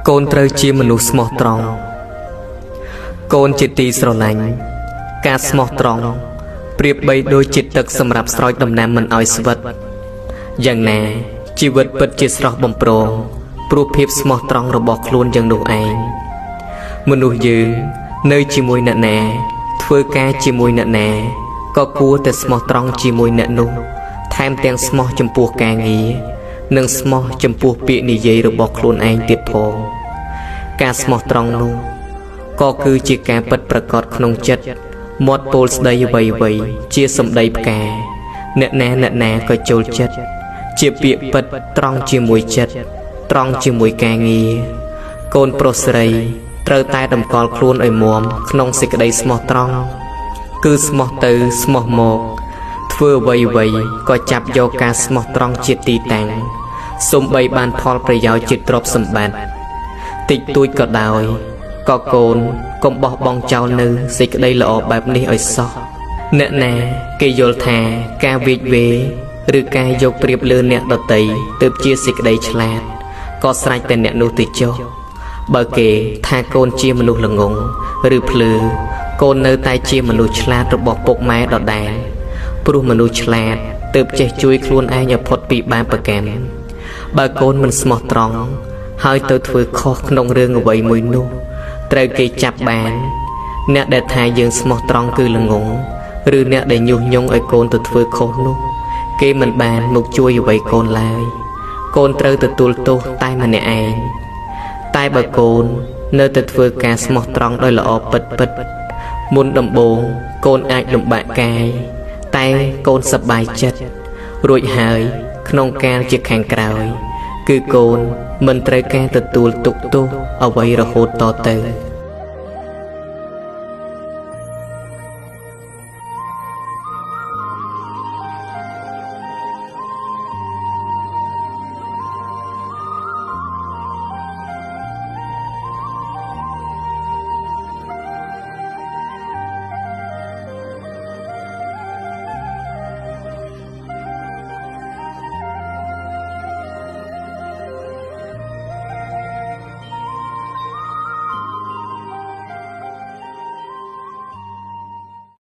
កូនត្រូវជាមនុស្សស្មោះត្រង់កូនជាទីស្រឡាញ់ការស្មោះត្រង់ប្រៀបបីដូចជាទឹកសម្រាប់ស្រោចដំណាំមិនឲ្យស្វិតយ៉ាងណាជីវិតពិតជាស្រស់បំព្រងព្រោះភាពស្មោះត្រង់របស់ខ្លួនយ៉ាងនោះឯងមនុស្សយើងនៅជាមួយអ្នកណាធ្វើការជាមួយអ្នកណាក៏គួរតែស្មោះត្រង់ជាមួយអ្នកនោះថែមទាំងស្មោះចំពោះការងារនិងស្មោះចំពោះពាក្យនិយាយរបស់ខ្លួនឯងទៀតផងការស្មោះត្រង់នោះក៏គឺជាការពិតប្រាកដក្នុងចិត្តមាត់ពោលស្ដីអ្វីៗជាសម្ដីផ្កាអ្នកណាអ្នកណាក៏ចូលចិត្តជាពាក្យពិតត្រង់ជាមួយចិត្តត្រង់ជាមួយការងារកូនប្រុសស្រីត្រូវតែតម្កល់ខ្លួនឲ្យមាំក្នុងសេចក្តីស្មោះត្រង់គឺស្មោះទៅស្មោះមកធ្វើអ្វីៗក៏ចាប់យកការស្មោះត្រង់ជាទីតាំងសូម្បីបានផលប្រយោជន៍ជាទ្រព្យសម្បត្តិតិចតួចក៏ដោយក៏កូនកុំបោះបង់ចោលនៅសេចក្តីល្អបែបនេះឲ្យសោះអ្នកណាគេយល់ថាការវៀចវេឬការយកប្រៀបលើអ្នកដទៃទើបជាសេចក្តីឆ្លាតក៏ស្រេចតែអ្នកនោះទៅចុះបើគេថាកូនជាមនុស្សល្ងង់ឬភ្លឺកូននៅតែជាមនុស្សឆ្លាតរបស់ពុកម៉ែដដែលព្រោះមនុស្សឆ្លាតទើបចេះជួយខ្លួនឯងឲ្យផុតពីបាបកម្មបើកូនមិនស្មោះត្រង់ហើយទៅធ្វើខុសក្នុងរឿងអ្វីមួយនោះត្រូវគេចាប់បានអ្នកដែលថាយើងស្មោះត្រង់គឺល្ងង់ឬអ្នកដែលញុះញង់ឲ្យកូនទៅធ្វើខុសនោះគេមិនបានមកជួយអ្វីកូនឡើយកូនត្រូវទទួលទោសតែម្នាក់ឯងតែបើកូននៅតែធ្វើការស្មោះត្រង់ដោយល្អពិតពិតមុនដំបូងកូនអាចលំបាកកាយតែកូនសប្បាយចិត្តរួចហើយក្នុងកាលជាខាងក្រោយគឺកូនមិនត្រូវការទទួលទុក្ខទោសអ្វីរហូតតទៅ។